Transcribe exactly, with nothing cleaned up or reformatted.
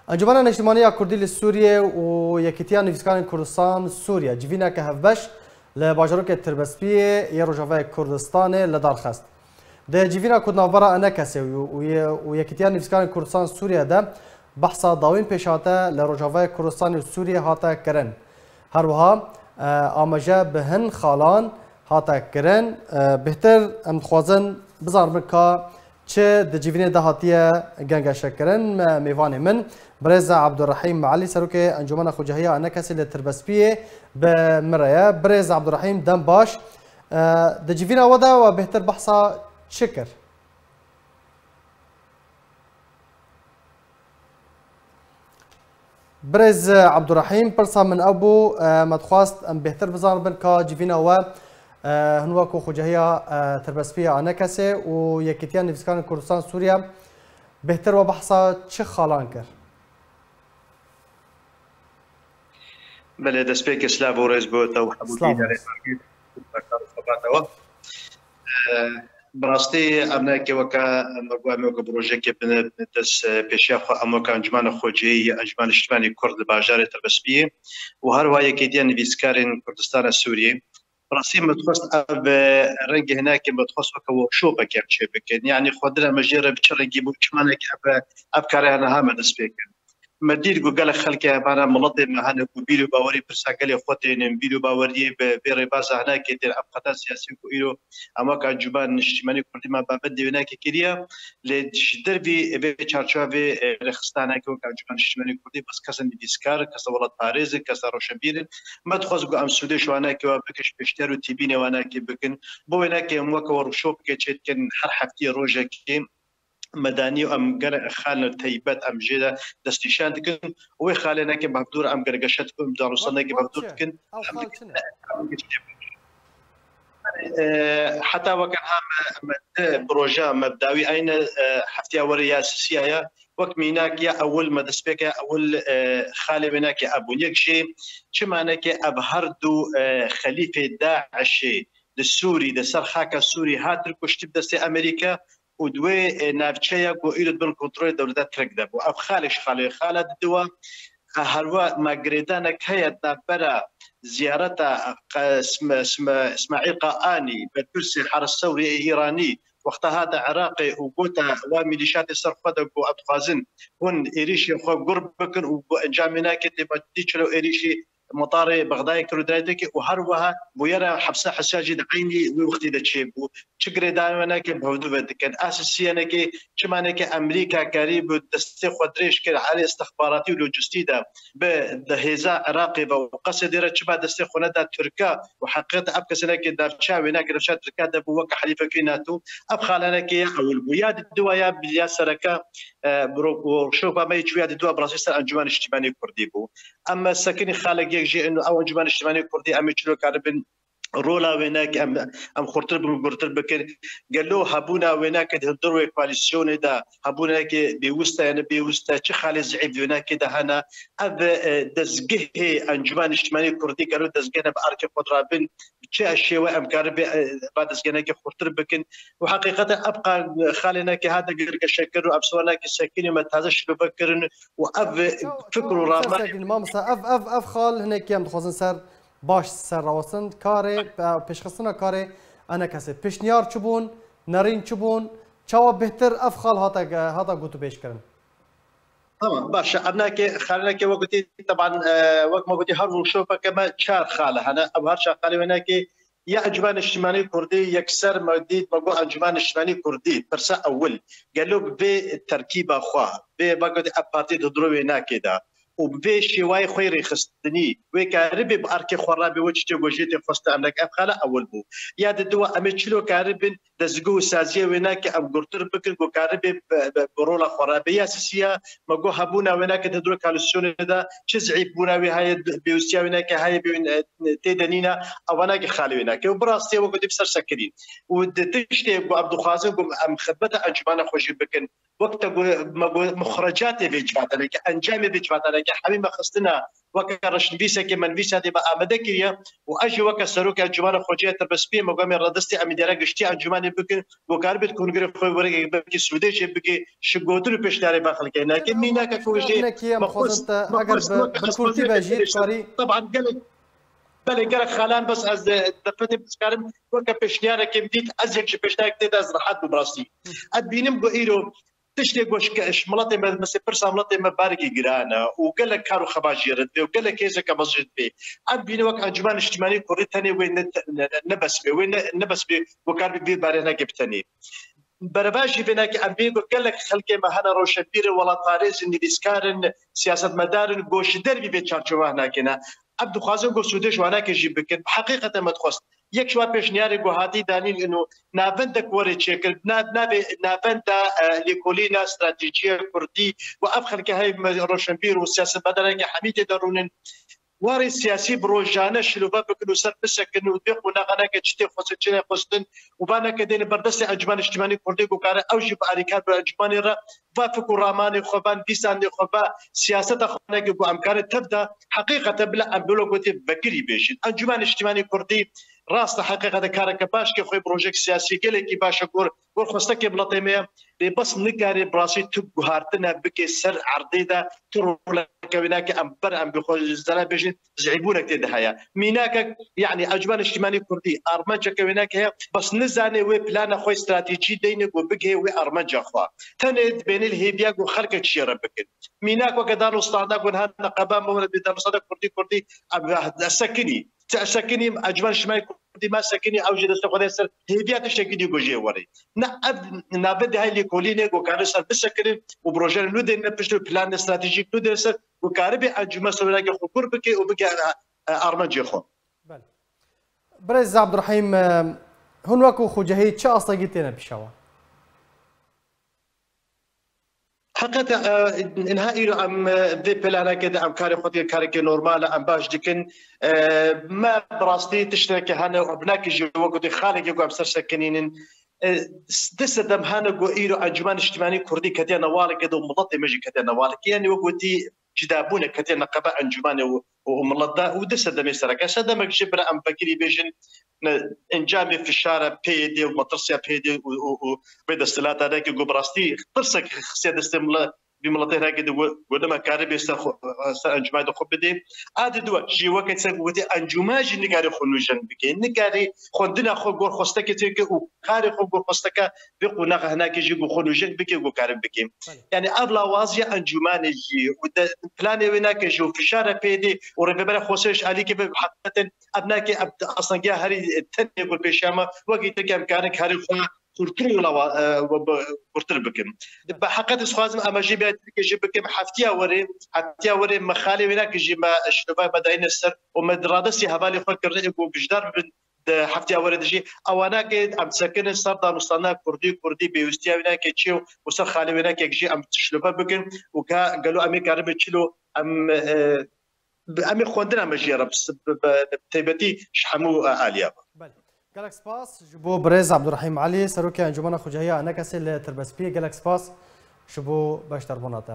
Encûmena Niştimanî ya Kurdî li Sûriyê û Yekîtiya Nivîskarên Kurdistan Sûriye civîneke hevbeş li bajarokê Tirbespiyê yê Rojavayê Kurdistanê li dar xist. Di civîna ku di navbera Enekesê û, û, û Yekîtiya Nivîskarên Kurdistan Sûriye de behsa dawîn pêşhate li Rojavayê Kurdistanê û Sûriyê hate kirin. Her wiha, e, amaje bi hin xalan hate kirin. E, bêhtir em dixwazin bizanibin ka çi di civînê de hatiye gengeşekirin. Me, mêvanê min, Birêz Abdurrahîm Elî, Serokê Encûmena Xwecehiya Enekesê li Tirbespiyê bi min re ye. Birêz Abdurrahîm, dem baş. E, di civîna we de we bêhtir behsa çi kir? Birêz Abdurrahîm, pirsa min ew bû, e, me dixwast em bêhtir bizanibin ka civîna we, e, hin wekû Xwecehiya, e, Tirbespiyê ya Enekesê û Yekîtiya Nivîskarên Kurdistan Sûriye bêhtir we behsa çi xalan kir? Belê, destpêkê silav û rêz bo te û hemû Silav dînerê olsun. Xebata we. E, bi rastî em neke weke me got, em weke bi rojekê bin dest, e, pêşiya xwe, em weke Encûmena Xwecihî ya Encûmena Niştimanî Kurd li bajarê Tirbespiyê û her wiha Yekîtiya Nivîskarên Kurdistana Sûriyê. Bi rastî me dixwest ev, e, rengê hinekê me dixwest weke workshopek em çê bikin. Yanî xwedina me jê re bi çi rengî bû, çi manekî ev, ev kare niha me dest pê kir. Me dît ku gelek xelkê hevana miletê me hene ku bîr û bawerî pirsa gelê xwe tênin, bîr û baweriyê bi vê rêbaza hinekê têr ev qeda siyasî ku îro em wek Encûmen Niştimanî Kurdî me babet dêwînekê kiriye. Lê ji dervî vê çarçovê, e, rêxistanekê wek Encûmen Niştimanî Kurdî bes kesên nivîskar, kesên welatparêz in, kesên rewşenbîr in. Me dixwest ku em sûdê ji wanekê we bikin, ji pêşniyar û tîbînê wanekê bikin. Bo wênekê em weke workshopekê çê dikin, her heftiyê rojekê medanî û em gelek xalên teybet em jê de destnîşan dikin. Û wê xalênekê bi hevdû re em gergeşe dikin, danûstanekê bi hevdû dikin. Ew xal çi ne? E, heta weke niha me, me di proje me bi dawî eyne, e, heftiya were ya sisiya ye. Wek mînak ya ewil me destpêke ewil, e, xalê wênekê ev bûn. Yek jî çimanekê ev her du, e, xelîfê DAIŞê di Sûrî, di ser xaka Sûrî hatin kuştî bi destê Amerîka û di wê, e, navçeya ku îro di bin kontrolê dewleta Tirk de bû. Ev xalek ji xalê xala didiwa. Herwa me girêdanek heye di navbera ziyareta, e, Sm-, Sm-, Smaîl Qaanî, berpirsê Heres Sewrê yê Îranî, wexta hate Iraqê û gote wa milîşatê ser xwe de ku em dixwazin hûn êrîşê xwe gur bikin û ku encamê nake tê me dî çilo êrîşî mitarê Bexdayê kir û dirayê dike û her wiha bûyera hepsa Hesya jî di eynî wî wextî de çêbû. Çi girêdanenekê bi hevdû ve dikin. Asisiyenekê çimanekê Amerîka karî bi destê xwe dirêj kir alê istixbaratî û lojistî de bi di hêza Iraqê ve û Qesedê re çima destê xwe neda Tirka û heqîqet ev kesenekê navçeya wênekê navçeya Tirka de bû weke helîfekê NATO. Ev xalanekê ya ewil bû. Ya diduwa ya, ya sereke, e, bi ro-, workşopa me yê çûya diduwa bi rastî ser Encûmen Niştimanî Kurdî bû. Em sekinî xalek yek jî û ew Encûmen Niştimanî Kurdî em ê çilo karibin rola wênekê em, em xurtir bin û gurtir bikin. Gelo hebûna wênekê di hundir wê koalîsyonê de hebûnekê bêwist e, yani bêwist e, çi xalê zîîf wênekê de hene? Ev, e, dezgehê Encûmen Niştimanî Kurdî gelo dezgehê bi arkê xwe dirabin, bi çi şêwe em karibê, e, va dezgehekê xurtir bikin? Û heqîqeten ev qa-, xalênekê hate girgeşekirin û ev siwanekê sekinî me taze şirove kirin û ev fikr û ramayê. Mamosta, ev, ev, ev xal hinekî em dixwazin ser baş ser rawestin karê, e, pêşxistina karê Enekesê. Pêşniyar çi bûn, nerîn çi bûn, çawa bêhtir ev xal hate, hata gotûbêj kirin? Tamam, baş e. Em nake, xalineke wek gotî, teban, e, wek me gotî her workshopeke me çar xale hene. Ev her çar xalê wênekê ya Encûmen Niştimanî Kurdî yekser me dît, me got Encûmen Niştimanî Kurdî, pirsa ewil. Gelo bi vê terkîba xwe, vê, me gotî ev partî di hundirê wênekê de û bi vê şêwayê xwe yê rêxistinî, wê karibê bi arkê xwe re bê, wê çi tê ku jê tê xwestin, em nake ev xala ewil bû. Ya diduwa, em ê çilo karibin dezgeh û saziya wênekê em gurtir bikin, ku karibê bi, bi, bi rola xwe re bê. Ya sisiya, me got hebûna wênekê di hundirê koalîsyonê de çi zîîfbûna wê heye, bêwistiya wênekê heye, bê wê, e, tê de nîne, evanekê xalê wênekê. Û bi rastî wek gotî bi ser sekinî. Û di tiştê ku em dixwazin ku em xidmeta encûmena xwe jî bikin, wek te got, me got, muxrecatê vê civatanekê, encamê vê civatanekê, hemî me xistina weke reşnivîsekê me nivîsa dê me amade kiriye û ez jî weke serokê Encûmena Xweciyê Tirbespiyê me got em ê redestê em îdare giştî encûmenê bikin, got karibêt kongrê xwe were belkî Swêdêşê bike, ji gotin û pêşniyarê ve xelkê nake. Mînake ku jê Nekî em me xwest xwazin te me eger xwest bi, weke bi kurtî be jî xwest karî. Teban gelek belê gelek xalan bes ez de, derfetê bikarim weke pêşniyarekê bidît, ez yek ji pêşniyarek tê de ez rehet bûm rastî. Ez bînim ku îro tiştê ku ji ke-, ji miletê me, mesela pirsa miletê me barekî giran e û gelek kar û xebat jê re dibe û gelek hêzeke mezin jê dibe. Em bîne wek Encûmen Niştimanî Kurdî tenê wê ne, ne, ne, ne bes be, wê ne, ne bes be ku kar bi vî barê neke bi tenê. Berevajî vê neke em bîne ku gelek xelkê me hene roşenbîr in, welatparêz in, nivîskar in, siyasetmedar in, ku ji dervî vê çarçowa nake ne. Em dixwazin ku Swêdêş wanake jî bikin. Heqîqeten me dixwest. Yek ji wan pêşniyarê ku hatî danîn ino navendek were çêkir, nav-, navê navenda, e, lêkolîna stratejiya kurdî û ev xelke hey me roşenbîr û siyasetmedareke hemî tê de rûnin. Warê siyasî bi rojane şilove bikin û ser bisekin û dê qonaxaneke çi tê xwestin, çi nexwestin û vaneke dêne ber destê Encûmen Niştimanî Kurdî ku kare ew jî bi alîkar bi encûmenê re va fik û ramanê xwe, van vîsanê xwe, va siyaseta xwe neke ku em kare tev de heqîqete bila em bilo gotê vekirî bêjin. Encûmen Niştimanî Kurdî rast e, heqîqete kareke baş ke xwe bi rojek siyasî gelekî baş e gor, gor xwestekê miletê me ye. Lê bes nikare bi rastî tu guhartine bike ser erdê de, tu roleke wê nake em ber em bi xwe zere bêjin, zîbûnek tê de heye. Mînakek, yanî Encûmen Niştimanî Kurdî armenceke wê nake heye, bes nizane wê plana xwe stratejî deyne ku bigihê wê armenca xwe. Tenê dibêne li hêviya ku xelkek jê re bikin. Mînak weke danûstanda ku niha neqeba me were bê danûstanda Kurdî, Kurdî, em sekinî. Te sekinî, Encûmen Niştimanî Kurdî me sekinî, ew jê destê xwe de ser hêviya tiştekî dî ku jê were. Ne ev navendê hay lêkolînê ku kare ser bisekinin û bi rojane nû dêne pişt û planê stratejîk nû dêne ser ku karibe encûmen sobereke xwe kur bike û bike, e, e, armencê xwe. Belê. Birêz Abdurrahîm, e, hûn wekû xucehî çi astegî têne pîşewa? Heqete, e, niha îro em, e, vê planekê de em karê xwe dikin, karekê normal e, em baş dikin. E, me bi rastî tiştekê hene û binekî jî wek gotî xalekê ku em ser sekinînin. E, s-, di sedem hene ku îro Encûmen Niştimanî Kurdî ketiye newalekê de û miletê me jî ketiye newalekê. Yanî wek gotî cidabûnek ketiye neqeba encûmenê û, û, û milet de û di sedemê sereke. Sedemek jî bira em vekirî bêjin, ne, encamê fişara P Y D û metirsiya P Y D û, û, û vê desthilatane ki ku bi rastî tirsek xistiye destê mile-, vî miletê hereke de ku, ku nime karibê ser xwe, ser encûmen de xwe bidê. A di dua jî weke ser ku gotê encûmen jî nikarê xwe nûjen bike. Nikarê xwendina xwe gor xwestekê çêke û karê xwe gor xwesteke vê qonaxa hinekê jî ku xwe nûjen bike ku karin bike. Belê. Yani ev lawaziya encûmenê jî û de planê wê neke jî û fişara P Y D û rêvebera Xweseriş Alîkê ve heqeten ev nake ev astengiya herî tenê ku pêşiya me wekî teke em karin karê xwe xurtir û lawa, e, we bi-, xurtir bikin. Bi heqet ez xwazim em jî bê Tirkiyê jî bikim. Heftiya werê, heftiya werê me xalê wê nake jî me şinova me dayîne ser û me di radestî hevalê xwe kirine ê ku gijdar bibin di heftiya werê de jî. Ewanake em sekinin ser danûstana kurdî, kurdî pêwîstiya wê nake çi û ser xalê wê nake jî em şinova bikin û ka gelo em ê karibin çilo em, e, Bi-, em ê xwendina me jî re bi, bi, bi, bi taybetî ji hemû, e, aliya be. Belê. Gelek spas ji bo birêz Abdurrahîm Elî, Serokê Encûmena Xucehiya Enekesê li Tirbespiyê. Gelek spas ji bo beşdarbûna te.